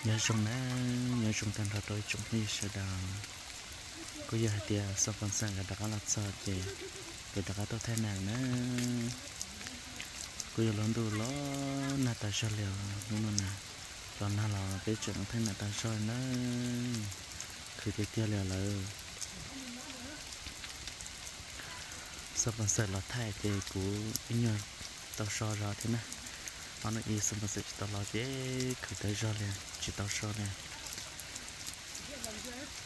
Nyob zoo na, nyob zoo tag nrho rau ib tsoom phooj ywg sawv daws. Kuj yog hais tias Xoo Pos Xeem nkawd rov qab los txog ces kuv rov qab tuaj thaij nam na. Kuj yog lub ntuj los nag tas zog li os hnub no na. Los nag los peb tseem thaij nam tas zog na. Khwv tiag tiag li os lawm. Xoo Pos Xeem los thaij ces kuv ib nyuag tau so zog thiab na. Ob hnub ib Xoo Pos Xeem tsis tau los ces khwv tas zog li, tsis tau so li.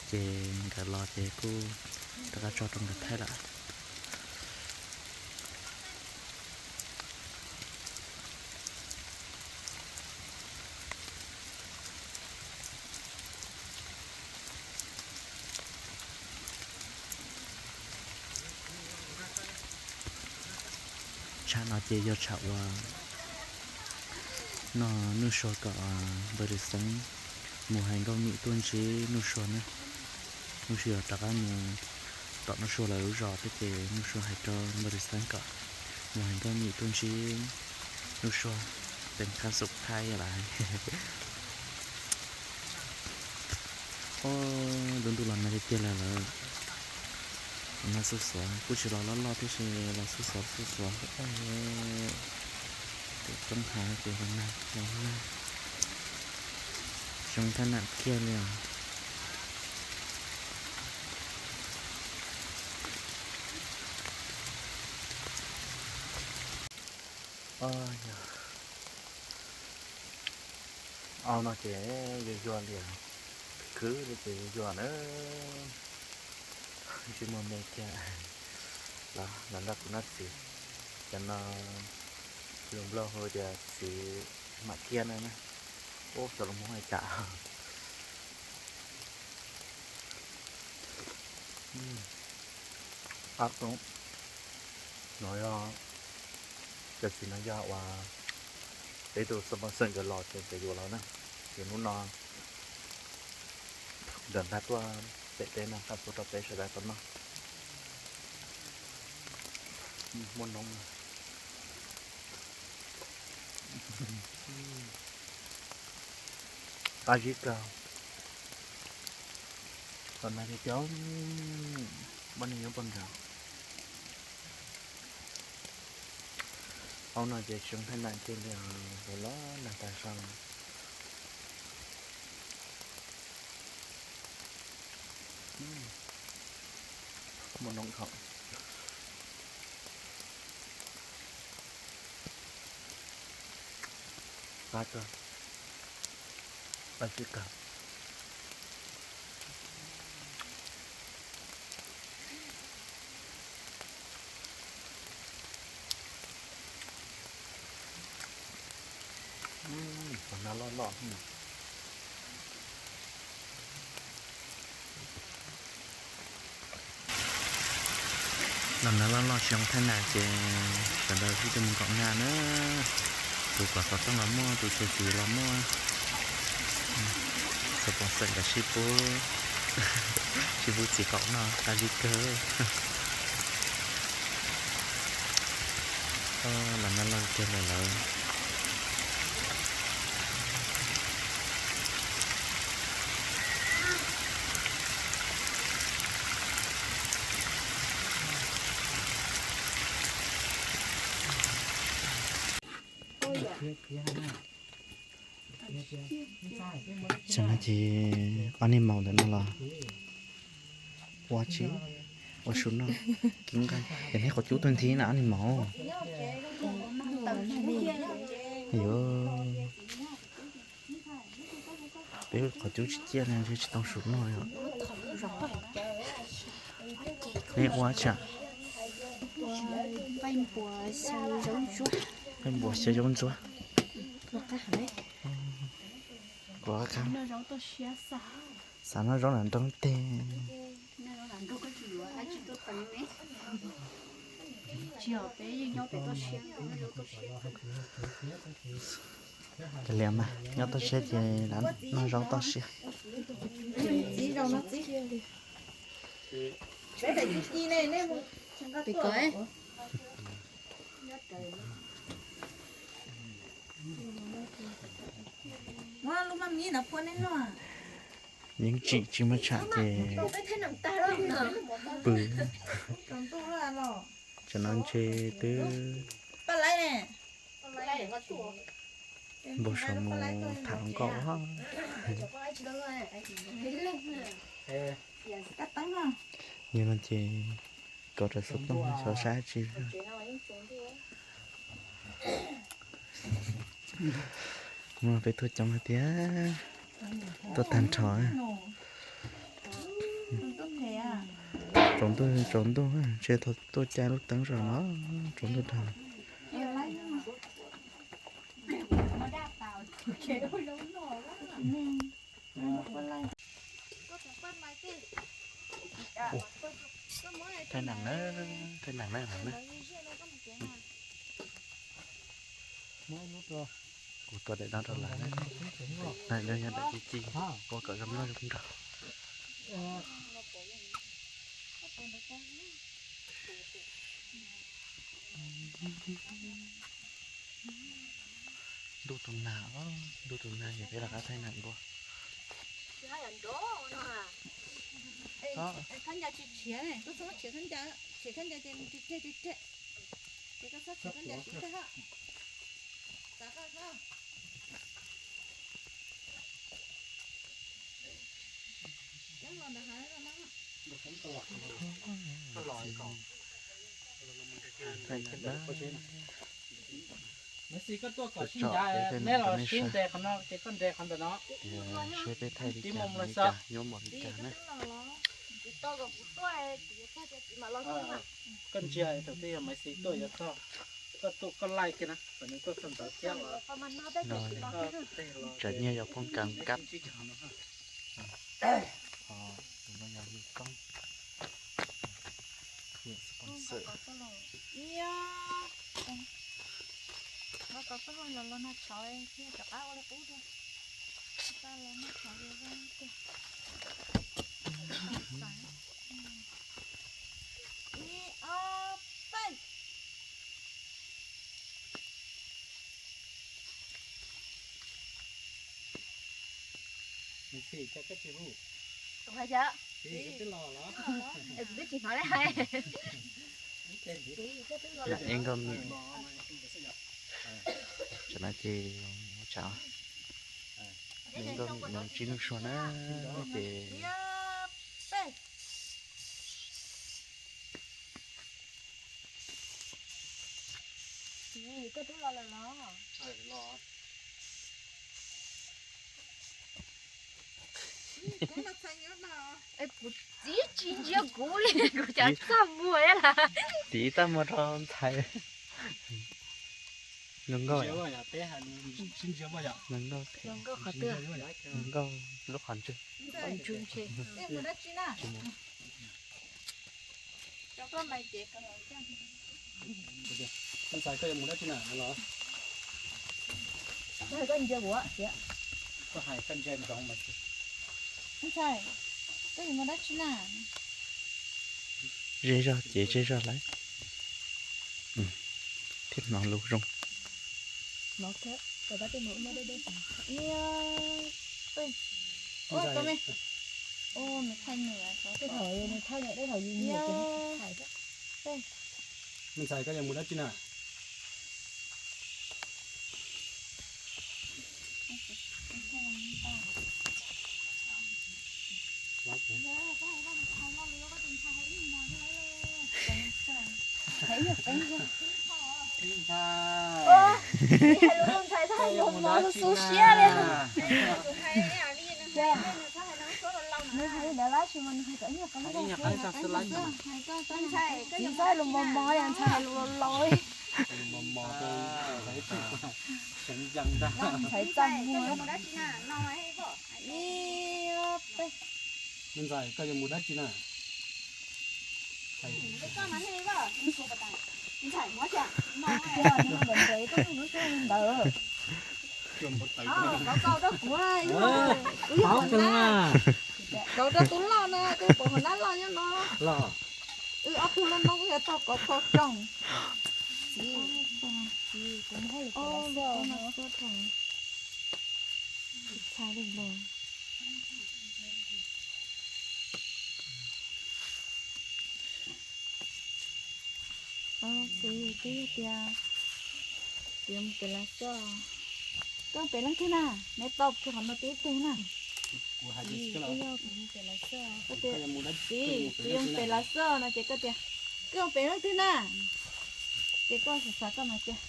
Ces nkawd los ces kuj rov qab tso rau nkawd thaij lawm. Tsham no ces yog tsham uas no Nuj Sua kom npawg Lis Xeeb mus hais Nkauj Mim tuaj ntsib Nuj Sua na. Nuj Sua yuav rov qab mus tom Nuj Sua lawv lub zos thiab ces Nuj Sua hais rau npawg Lis Xeeb kom mus hais Nkauj Mim tuaj ntsib Nuj Sua, teem khab xum thaib lawm. Lub ntuj los nag tiag tiag lawm lawm. Los nag xuj xuav, kuj tsis los loj loj tiam sis los xuj xuav xuj xuav. Tus roob hav ces los nag los nag, zoo thaij nam kiag li os. Au no ces yuag yuag li, khwv li ces yuag yuag na. Tsis muaj me kiag. Los nrog kuv noj txiv. Cov no lus Nplog hu tias txiv mam kiag na. Ub, cov lus Hmoob hais cas? Ab, no yog, cov txiv no yog uas peb tus sponsor nkawd los ces nkawd yuav los na. Ces hnub no nkawd nqa tuaj pem teb no tag tuaj rau peb sawv daws tau noj. Muaj noob. Qab zib kawg. Los nag tiag tiag, poj niam nyob pog nrad. Hauv no ces tsis zoo thaij nam kiag li, los nag tag zog. Muaj noob thaum. Qab kawg, qab zib kawg. Los nag loj loj. Los nag loj loj tsis zoo thaij nam ces sawv daws sib tw mus kom nag na. Tus kom xov tooj los muaj, tus tshais txiv los muaj. Xov tooj xeem nkawd sib pub, sib pub txiv kom noj qab zib kawg. Los nag loj tiag lawm lawm. Tam no ces ob niag maum ntawm no los ua tsi, ua su noj. Kib nqaij, es neb qhov cub tuag nthi na ob niag maum. Yuav, peb qhov cub tsis ciaj li, tsis tau su noj li os. Neb ua tsi? Nqaij npuas xyaw zaub ntsuab. Kuv xav noj zaub nram nroog teg. Cov liam mas nyob toj siab ces noj zaub toj siab. Yeej tsim tsis muaj tsham ces pw. Cov no ntshe twb npau suav mus tham hluas nkauj. Yog no ces kom rau xov tooj xyov saib tsis. Kuv no peb tuaj coob hais tias tuaj tag nrho. Tsaus ntuj tsaus ntuj ntshe tuaj caij lub teeb zog no tsaus ntuj dhau. Thaij neem na, thaij neem na, neem na. Kuv tua daim no rau lawv na. Daim no yog daim ci ci, ua kom zoo nkauj zoo nraug. Ntuj tus nag, ntuj tus nag ces peb rov qab thaij neem dua. Maiv Xis, koj tuaj kom sib ncav, neb los sib nres qhov no ces koj nres qhov ntawm no. Seb peb thaij li cas, yuav npaum li cas na. Koj ntsia thaum twg yog Maiv Xis tuaj yuav txog, koj tuaj koj laij kiag na, kom nws tuaj txog ntawd thiab los. Tsam nyiaj yog phooj kas kab. Tus no yog Lis Koob, niam sponsor. Ib, ob, peb. Maiv Xis, cas koj tsis hu? Kuv hais tias, kuv twb tsis hnov li hais. Ib nkauj mim, tsam no ces ua tsam, ib nkauj mim mus ntsib Nuj Sua na, ces Kuv txiv tsis ntsia kuv li, kuv cas txaj muag thiab las. Txiv txaj muag rau ntxhais. Zoo nkauj, zoo nkauj, zoo nkauj lub qhov ntswg. Ntxhais, koj yuav mus dab tsi na los? Koj ntsia kuv, koj hais koj ntsia ntsoov mas. Ntxhais, koj yuav mus dab tsi na? Zej zog ces zej zog lawm. Thiab hnov lus zoo. Me ntxhais, koj yuav mus dab tsi na? Ntxhais, koj yuav mus dab tsi na? Txiv txawj lus mos mos, yog ntxhais hais lus laus laus. Lus mos mos, ntxhais txaj muag. Ib, ob, peb. Me ntxhais, koj yuav mus dab tsi na? Ntawd. Kauv rau tus loj na, koj pom hauv nab loj nyob no. Wb ob tug loj no kuj yog tau kauv tau rooj. Txiv, txiv, kuv mus hauj lwm kuv los xwb. Txiv, twb yog tias kuv yuav mus pem Los Xoj. Koj pem leej twg na? Neb tau kiag qhov no tib tug na. Txiv, twb yog kuv mus pem Los Xoj. Koj tias, txiv, kuv yuav mus pem Los Xoj no ces koj tias, koj mus pem leej twg na? Ces koj xav xav koj mas tias,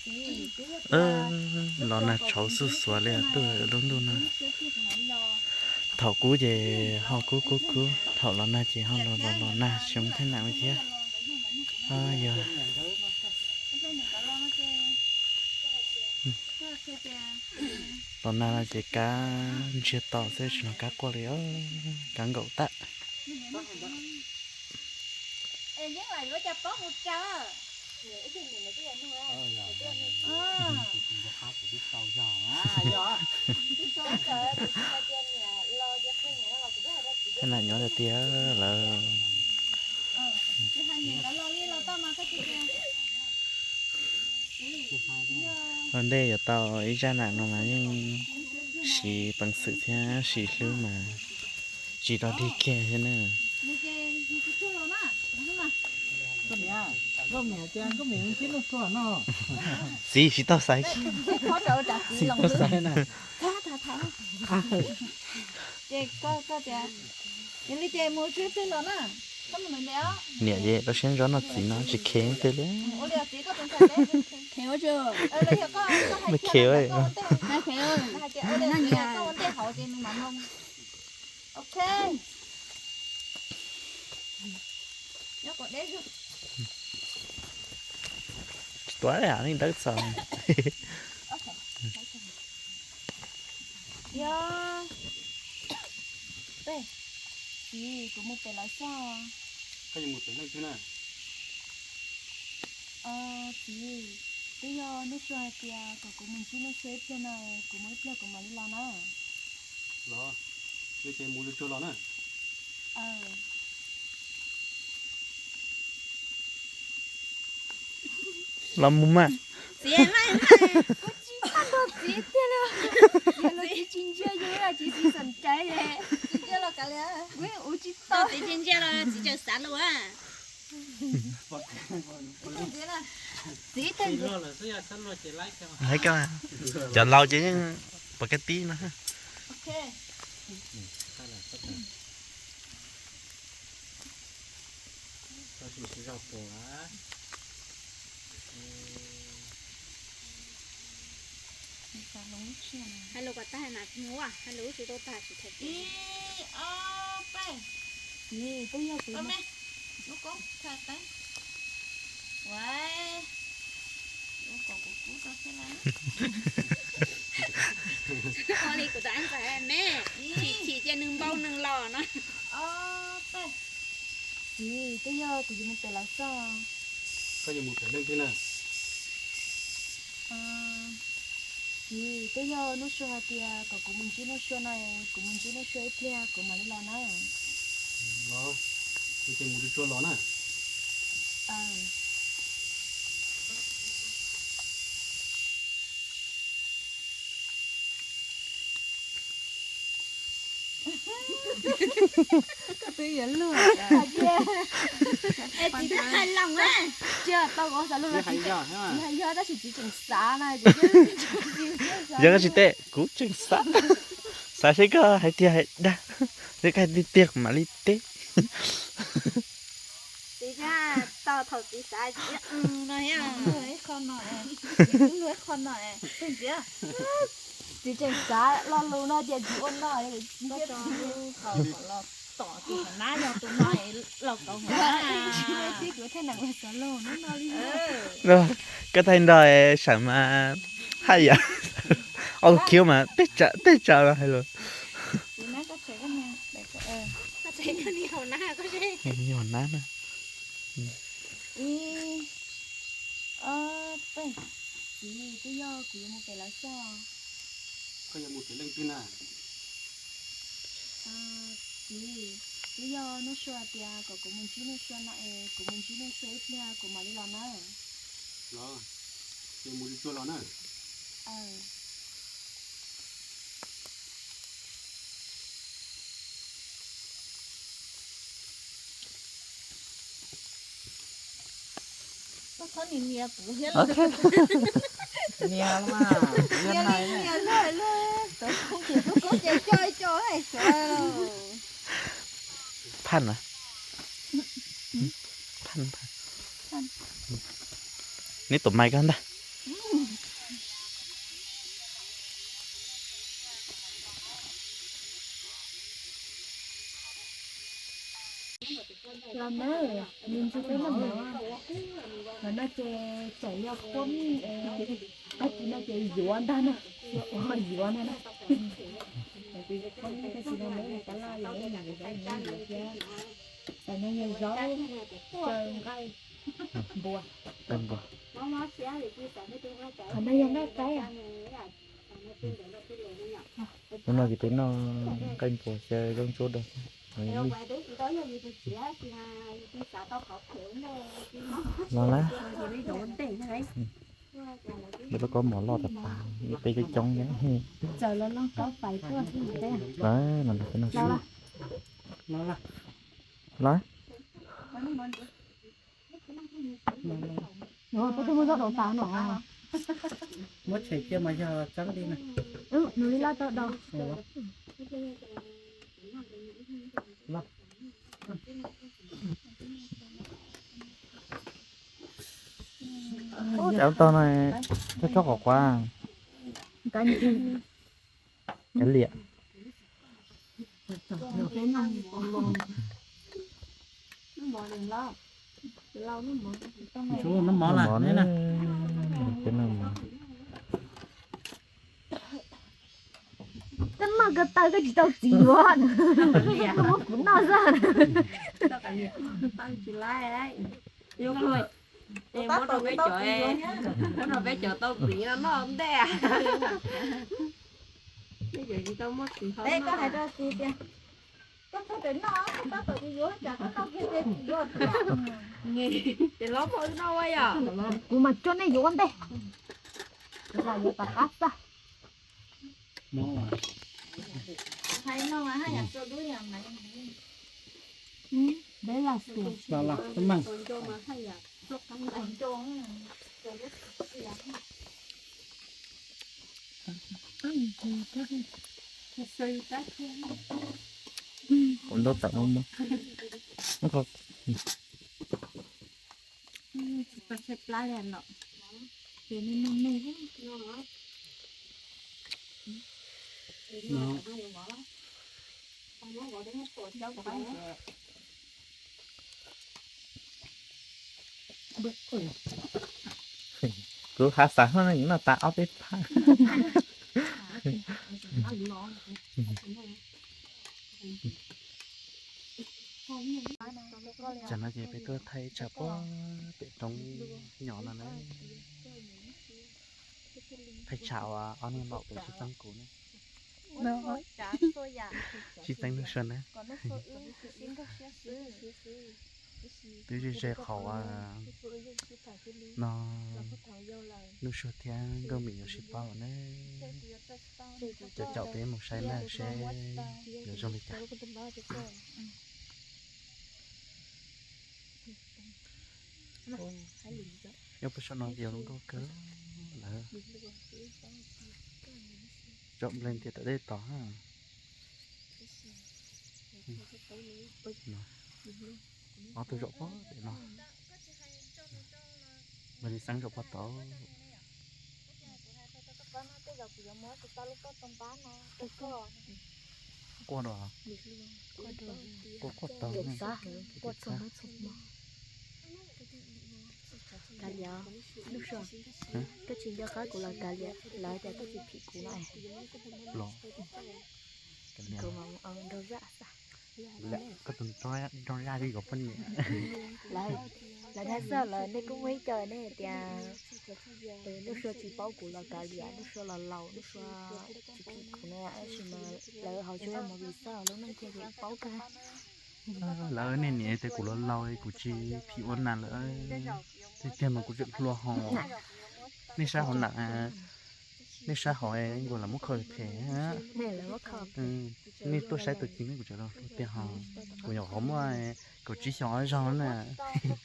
txiv, twb yog tias Los nag tshauv xuj xuav li tuaj lub ntuj no. Thaum kub ces ho kub kub kub, thaum los nag ces ho los los los nag xyoo thaj nam li thiab. Yog los nag no ces kab ntsiag to xwb tsis hnov kab quaj li, kab nkaum tag. Thaj nam nyob tiag tiag lawm. Ua ntej yuav tau ib zaj nam no mas yeej siv peev xwm thiab siv hlwb mas tsis rog dig kiag thiab na. Txiv tsis tau xaiv, txiv tsis tau xaiv. Niam ces rau siab ntsoov noj txiv no tsis kheev tej li. Kheev, kheev. Tsis tuav li, neeg dawb txaus. Yog, txiv, kuv mus pem Los Xoj. Koj yuav mus pem leej twg na? Txiv, twb yog Nuj Sua hais tias kom kuv mus ntsib Nuj Sua ib pliag no, kuv mus ib pliag kuv mam li los na. Los, yog ces mus tsuag tsuag los na. Los mus mas. Txiv, kuv tsis txhaj nrog txiv tiag li. Txiv los txiv tsis ntsia yus, txiv tsis xam cai li. Txiv ntsia los kav liam. Kuv yeej ua tsis tau. Txiv tsis ntsia los txiv tseem xav lus. Txiv, cov laus ces yeej pom kab tib no. Hais lus kom tag na, hais lus tsis tau tag tsis them. Ib, ob, peb. Txiv, twb yog kuv, lub koob thaij qeeb. Ua, lub kom kuv kub tau thiab lawm. Ua li kuv tus ab ntxhais me, chim chim cia nws npau nws los no. Ob, peb. Txiv, twb yog kuv yuav mus pem Los Xoj. Koj yuav mus pem leej twg na? Txiv, twb yog Nuj Sua hais tias kom kuv mus ntsib Nuj Sua no, kuv mus ntsib Nuj Sua ib pliag kuv mam li los na. Los, ces mus tsuag tsuag los na. Koj twb yuav luag. Txiv twb hais los, tsis tau, kuv xav lus los txiv hais yog tab sis txiv tseem xav na. Yog koj tsis teb kuv tseem xav, xav seb koj hais tiag hais dag, seb koj hais tiag tiag kuv mam li teb. Txiv tsis tau, thaum txiv xav txiv no, ib qho no, txiv twb luag ib qho no, txiv tseem xav lo lus no ces txiv ua no, txiv thiaj txiv los tom tus nab yog tus no los kauv hauv na. Tib kuv thiaj nam xav lus no li. Koj thaij nrog sawv mas haj yam, o khiv mas tej tsam tej tsam los hais lus. Ib, ob, peb. Txiv, twb yog kuv yuav mus pem Lawv Xoj. Koj yuav mus pem leej twg na? Txiv, twb yog Nuj Sua tias kom kuv mus ntsib Nuj Sua no es kuv mus ntsib Nuj Sua ib pliag kuv mam li los na. Los, ces mus tsuag tsuag los na. Aws. Nias mas, nias nias luag luag, tov kuv ces tub koob ces coj coj hais suav. Phaj na, phaj, phaj. Neb tus mais koj ntag. Los na, nws ntshe peb noj mov, los no ces txawm yog qhuab, tab sis no ces yuav ntag na, yuav ntag na. Qhuab tab sis no lawv tab laj yuav, txawm no yog zaub, xyaw, nqaij, npua. Qhov no yog nqaij qaib. Hnub no ces peb noj nqaij npua xyaw zaub ntsuab dua. Los lawm, peb lub kaub mom loj tas tas, peb coob coob na. Los ntawm peb noj. Los. Koj twb muab zaub daus tas no. Muab tshem cia mas yog tseeb li na. Nws li laj tau daus. Ub, cas tau no, tsob tsob qhuav qhuav. Kav liam. Noj mov lawm, noj mov lawm. Koj noj ko taw koj tsis tau txiv yuav, koj muab kuv noj xwb. Muab rau peb cov, muab rau peb cov tau txiv no noj ntej. Peb cov tsis tau muab txiv ho. Koj hais rau txiv tias koj txhob pem noj, tab tom yuav yuav tsam koj noj kiag ces tsis yuav thiab. Ces los muab wb noj ua yom. Kuv mas tso nej yuav ua ntej, kuv lam yuav tom qab xwb. Hais no mas haj yam txua dub yam mas. Los los, koj meej. Kuv ntaub tawm muab muab. Tsis tau tshaib plab li los, ces nej noj nej. Kuv hav xav hnub no yuav noj tas ob peb phab. Tsam no ces peb tuaj thaij tshav pob pem roob nyom no na. Thaij tshav uas ob niag npaum pem sib txeeb kuv na. Sib txeeb Nuj Sua na. Twb ze ze qhov uas no Nuj Sua thiab Nkauj Mim yuav sib paub na. Caum caum peb mus saib na seb yuav zoo li cas. Nyob pem saum no vias zoo nkauj kawg lawm. Tsom nplej ntiag tom dej tod. Ob tug zaum pob pem no. Npawg Lis Xeeb zaum pob tod. Quaj dua. Quaj quaj tau. Kav liam, Nuj Sua, koj tsis nco qab kuv los kav liam, lawv tias koj tsis phim kuv no. Los, kav liam, koj tus nrog zaj li kom poj niam. Lawv dag xwb, lawv nej kuj muaj ib co nej tias Nuj Sua tsis paub kuv los kav liam, Nuj Sua los laus, Nuj Sua tsis phim kuv no, tab sis mas lawv hauv tsev mus vim xav lub neej kiag kuv paub kawg. Lawv nej niam tias kuv los laus kuv tsis phim ua nas lawm, tiag tiag mas kuv tseem hluas hos. Nej saib hauv nas, Nej saib hauv nkaus los muab kho phem. Nej tuaj saib tus ci ne, kuv tseem hluas tiag hos. Kuv nyuam qhuav muaj kaum tsib xyoos ob zaug na.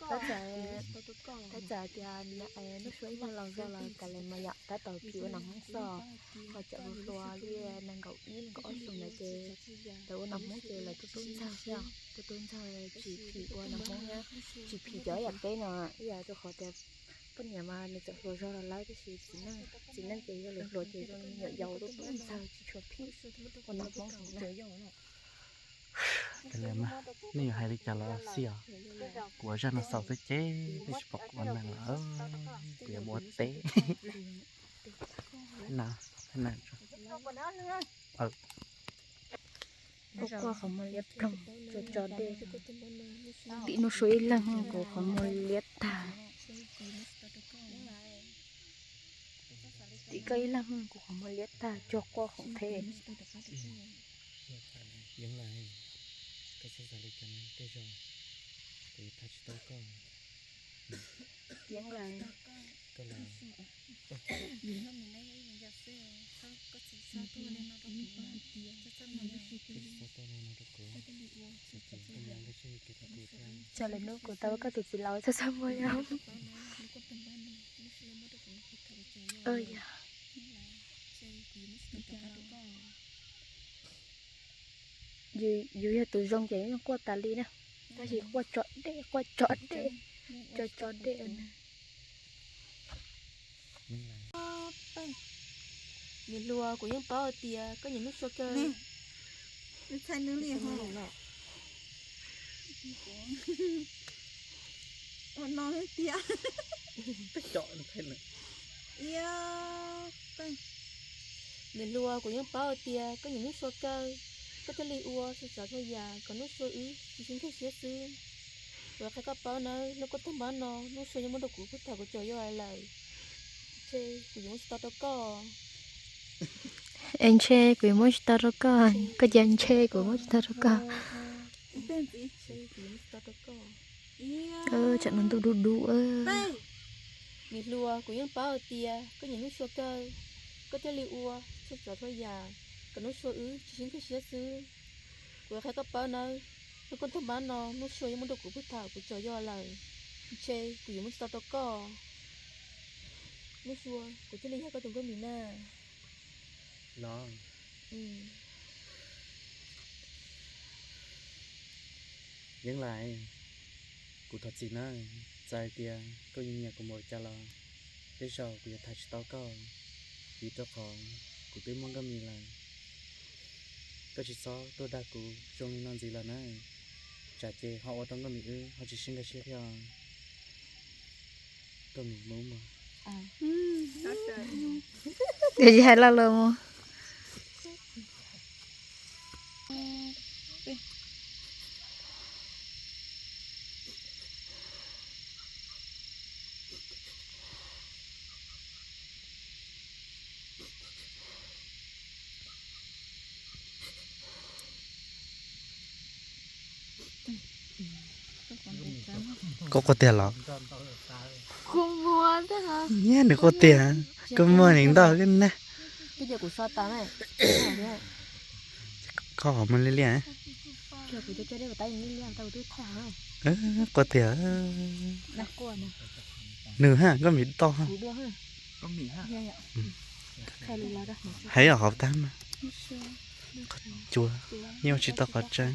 Tab txawm tias Nuj Sua ib leeg los zoo los kav liam mas yom, tab tom phim ua nom Hmoob xwb, ho tseem hluas hluas li nees nkaum ib nees nkaum ob xyoos ntawd ces tau ua nom Hmoob ces lawv tub tub ntxawg xwb, tub tub ntxawg tsis phim ua nom Hmoob thiab, tsis phim cov yam peb no, ib yam rau qhov tias poj niam mas nws txawm hluas zog los lawm tab sis txiv neej ces yog lawv hluas ces zoo li nyuam yaus tub tub ntxawg tsis tshua phim ua nom Hmoob heev na. Nej yuav hais li cas los xij os, kuv ua zaj no xaus xwb ces nej tsis pom kuv ua neeg lawm, kuv yuav mus ua teb. Kuv quaj qhov muag liab ploog, tso tso dej. Tim Nuj Sua ib leeg kuv qhov muag liab tag. Tim koj ib leeg kuv qhov muag liab tag, cuag quaj khoom thiab. Yeeb Lais, koj txhob xav li cas na, tej zaum kuv yuav tham tsis tau koj. Yeeb Lais, koj los, tsam lwm hnub kuv tau ua koj tus txiv laus txhob txhob muaj yom. Yus yog tus zoo ces yeej quaj tas li na, tab sis quaj tso dej, quaj tso dej, tso tso dej na. Niam hluas, kuv yeej paub hais tias koj nyiam Nuj Sua kawg. Niam hluas, kuv yeej paub hais tias koj nyiam Nuj Sua kawg, koj thiaj li ua txhua tsav txhua yam kom Nuj Sua wb tsis sib nkag siab xwb. Kuv qhia koj paub nawb, hnub koj tuag npab no Nuj Sua yeej muab rau kuv puag thaum kuv tseem yau lawm. Ntshe kuv yuav muab tsis tau rau koj. Es ntshe kuv yuav muab tsis tau rau koj, koj cia ntshe kuv muab tsis tau rau koj. Tsam no ntuj dub dub. Niam hluas, kuv yeej paub hais tias koj nyiam Nuj Sua kawg, koj thiaj li ua txhua tsav txhua yam kom Nuj Sua wb tsis sib nkag siab xwb. Kuv qhia koj paub nawb, hnub koj tuag npab no Nuj Sua yeej muab rau kuv puag thaum kuv tseem yau lawm. Ntshe kuv yuav muab tsis tau rau koj. Nuj Sua, kuv thiaj li yog koj tus nkauj mis na. Los, Yeeb Lais, kuv thov txim na, txawm hais tias koj yuav nyiam kuv npaum li cas los tej zaum kuv yuav tham tsis tau koj, vim rau qhov kuv twb muaj nkauj mis lawm. Koj tsis txhob tuaj dag kuv zoo li no ntxiv lawm na, tsam ces ho ua rau nkauj mis wb ho tsis sib nkag siab thiab. Nkauj mis mus mus. Yog tsis hais loj lus mus. Koj quaj tiag los? Nyiam nws quaj tiag, koj muaj neeg ntau koj na. Koj qhov muag liab liab. Quaj tiag. Nws ha, koj mis tau ha. Hais yom, hauv tag mas. Qhov cuav yeej ua tsis tau qhov tseeb.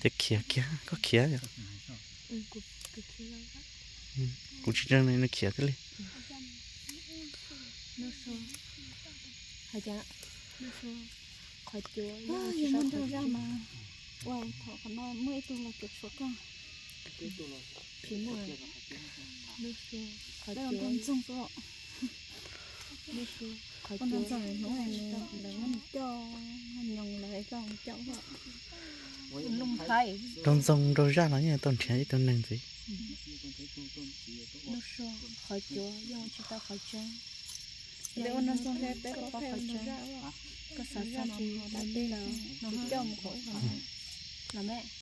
Ces khiav kiag, koj khiav yom. Kuv tsis ntseeg nws khiav thiaj li. Qhov cuav yog nrog zaj mas ua thaum qhov no muaj ib tug los cuav tshuav koj. Tsis muaj. Qhov cuav ntxoog xwb. Qhov cuav ntxoog hnub lawv muab nws coj, nyoos lawv coj mus coj. Nug nplhaib. Nraug ntxoog nraug zaj los yeej tau nrhiav ib tug neeg ntxiv. Lub suab qhov cuav yeej ua tsis tau qhov tseeb. Yog ua nraug ntxoog thiab peb paub qhov tseeb, koj xav txog tsis tau tej los coj mus kom ub los me.